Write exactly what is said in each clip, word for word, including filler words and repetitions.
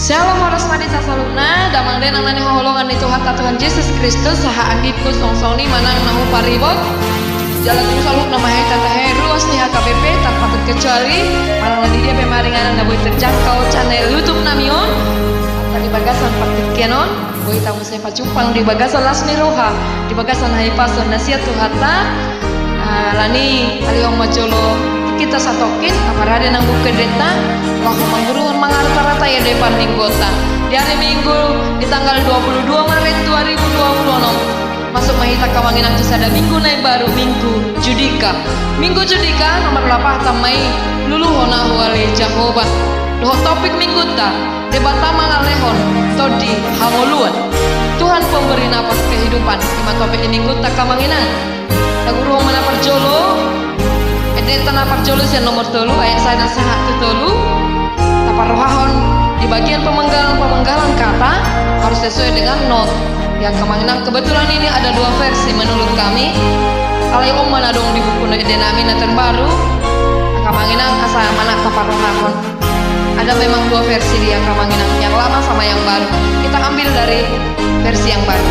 Shalom, horas ma di hita saluhutna, damang dainang na hinaholongan ni Tuhanta Tuhan Jesus Kristus, sahat anggingku, songon i ma nang na huparibot. Jala tu saluhutna ma hita tahe ruas ni H K B P tanpa terkecuali, manang na di dia pe maringanan na boi terjangkau channel YouTube nami on. Atau di bagasan partingkian on, boi hita muse pajumpang di bagasan las ni roha, di bagasan hahipason na sian Tuhanta. Ah, alani i, alehon ma jolo hita satongkin, na parade nang buku endenta, laho mangguruhon mangarta-arta ende parmingguonta. Di hari Minggu, di tanggal dua puluh dua Maret dua ribu dua puluh enam, masuk ma hita angka amang inang tu sada minggu na imbaru, Minggu Judika. Minggu Judika, nomor lapan, Tama i luluhon ahu ale Jahowa. Dohot topik minggunta, Debata mangalehon tondi hangoluan. Tuhan pemberi napas kehidupan, i ma topik ni minggunta angka amang inang. Taguruhon ma na parjolo, endenta na parjolo sian nomor tolu, ayat sada sahat tu tolu. Taparrohahon di bagian pemenggalan-pemenggalan kata harus sesuai dengan not. Ya, angka amang inang, kebetulan ini ada dua versi menurut kami. Alai on ma na adong di buku ende nami na terbaru, angka amang inang, asa manat taparrohahon. Ada memang dua versi dia, angka amang inang, yang lama sama yang baru. Kita ambil dari versi yang baru.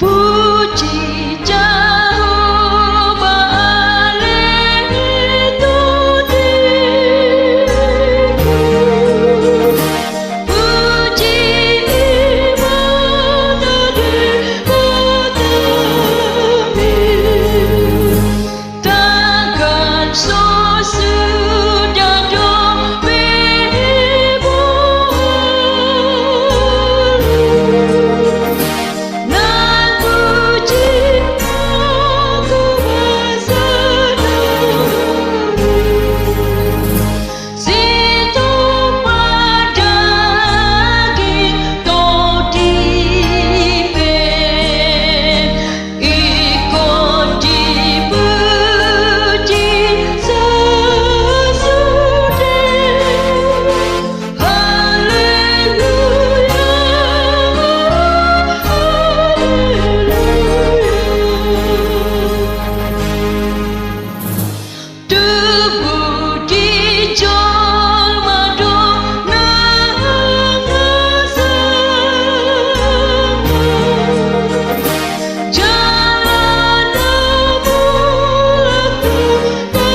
Puji Jahowa, ale tondingku. Puji ibana Debata nami. Takkan so sudah dope bohong. Nang puji aku basa nami. Situpa daging tondi pe. Ingkon dipuji sasude. Haleluya, haleluya. Tubu di jolma do na hasangap, jala na mulak tu na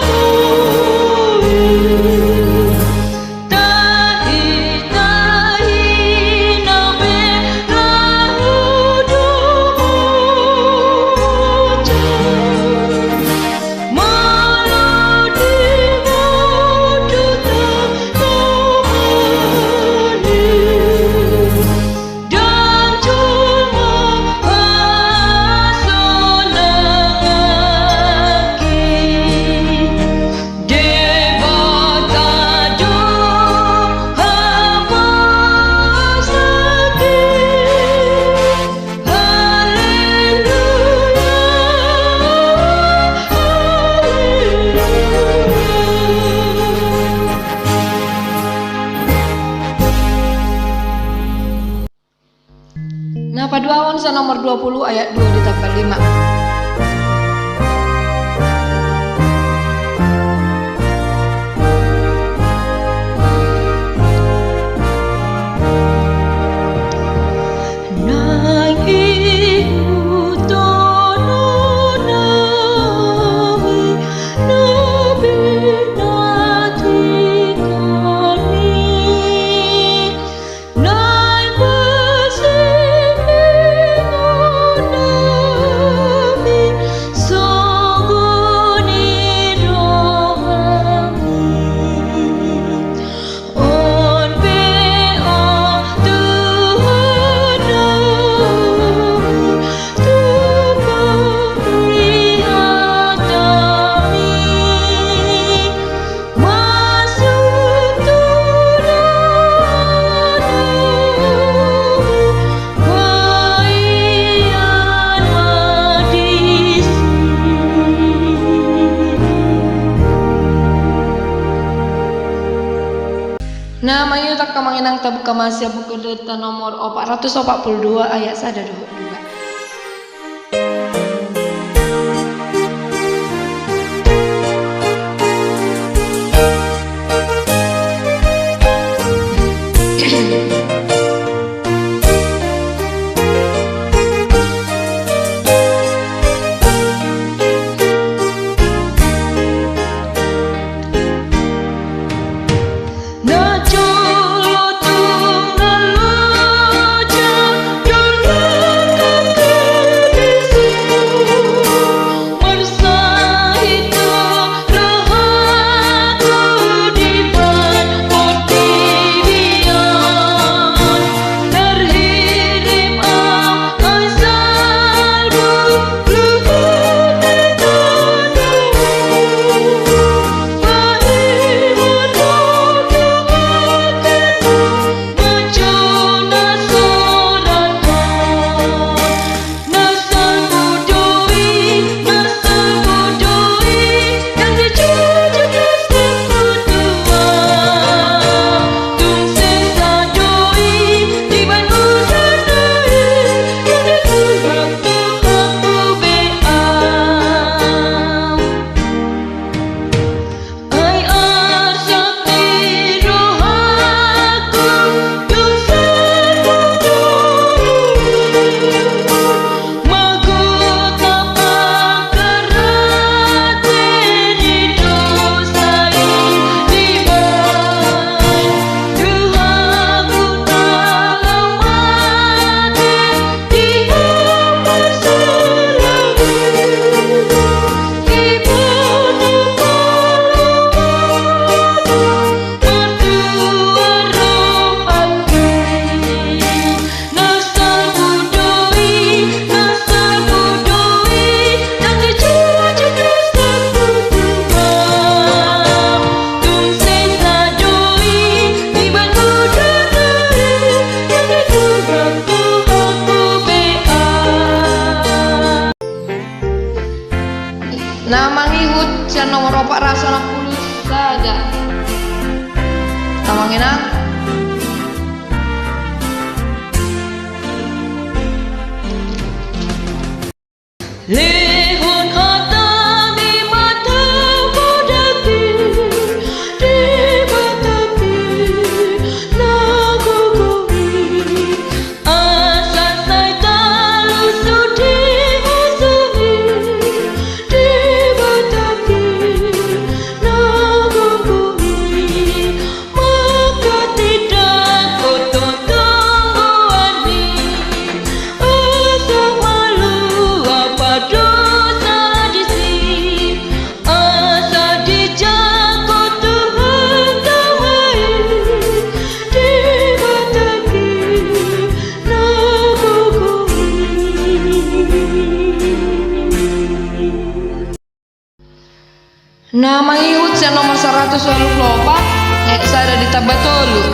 tondi. Tahi-tahi na pe laho do monjak. Molo diboto tangkas i, ndang jolma hasonangan i. Debata do hapasahat i. Haleluya, haleluya. Na paduahon sian nomor dua puluh ayat dua ditambah lima. Nang i hutono nami na binatangkon i. Nang pasingingon nami sogo ni rohami. On pe, o Tuhan nami, tu panglihatan nami. Masuk tu roha nami, bahen ma disi. Na mangihut angka amang inang, tabuka ma sian buku endenta nomor opat ratus opat puluh dua ayat sada dohot dua. Opat ratus onom pulu sada. Amang inang. Lehon hataMi ma tampodangki di batangki na gogo i, asa sai talusu di musuhi di batangki na gogo i. Mangkatindangkon tongtong goarMi, asa malua pardosa disi, asa dijangkon Tuhan Ama i di batangki na gogo i. Na mangihut sian nomor saratus ualu pulu opat, ayat sada ditamba tolu.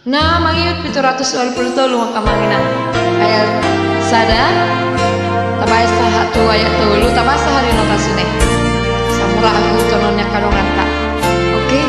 Na mangihut pitu ratus ualu pulu tolu, angka amang inang. Ayat sada, tabaen sahat tu ayat tolu, tabaen sahali notasi ne. Samura ahu tonon ni angka donganta. Oke.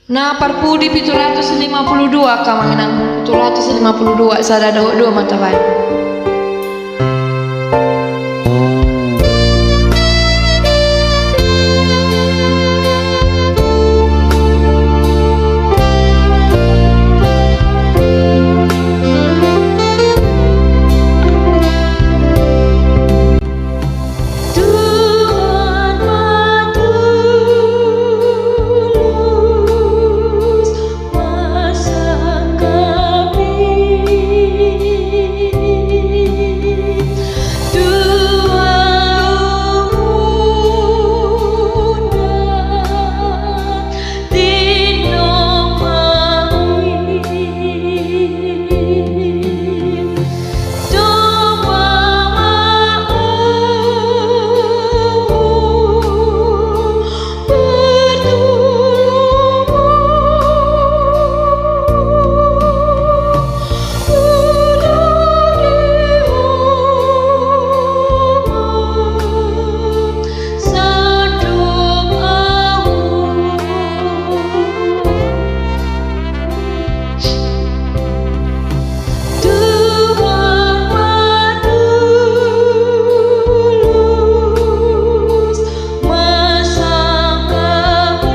Na parpudi pitu ratus lima puluh dua, angka amang inang, pitu ratus lima puluh dua, sada dohot dua ma tabaen. Tuhan ma tulus masangkapi. Tuhan ma Tuhan ma tulus masangkapi.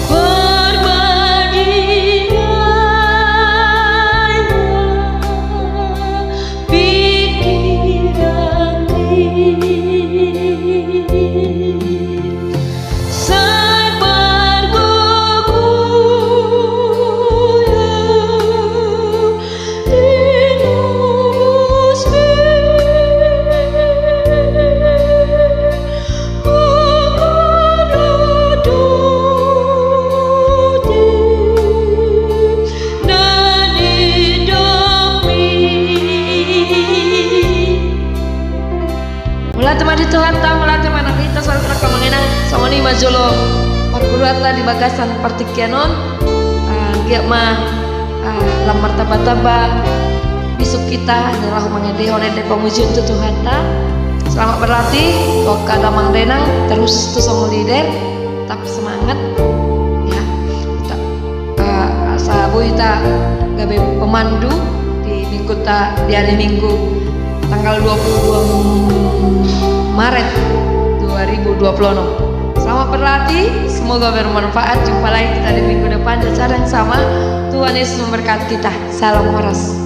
Perbadia pikiranki. Sai pargogoi Mauliate ma di Tuhanta, mauliate ma nang di hita saluhutna, angka amang inang. Songon i ma jolo parguruanta di bagasan partingkian on. Ah, anggiat ma, ah, lam martamba-tamba bisuk hita, na laho mangendehon ende pamujion tu Tuhanta. Selamat berlatih, tu angka damang dainang, terus tu songon leader, tetap semangat. Ya, tetap, eh, asa boi hita gabe pemandu di mingguta, di hari Minggu tanggal dua puluh dua Maret dua ribu dua puluh enam. Selamat berlatih, semoga bermanfaat. Jumpa lagi kita di minggu depan di acara yang sama. Tuhan Yesus memberkati kita. Salam horas.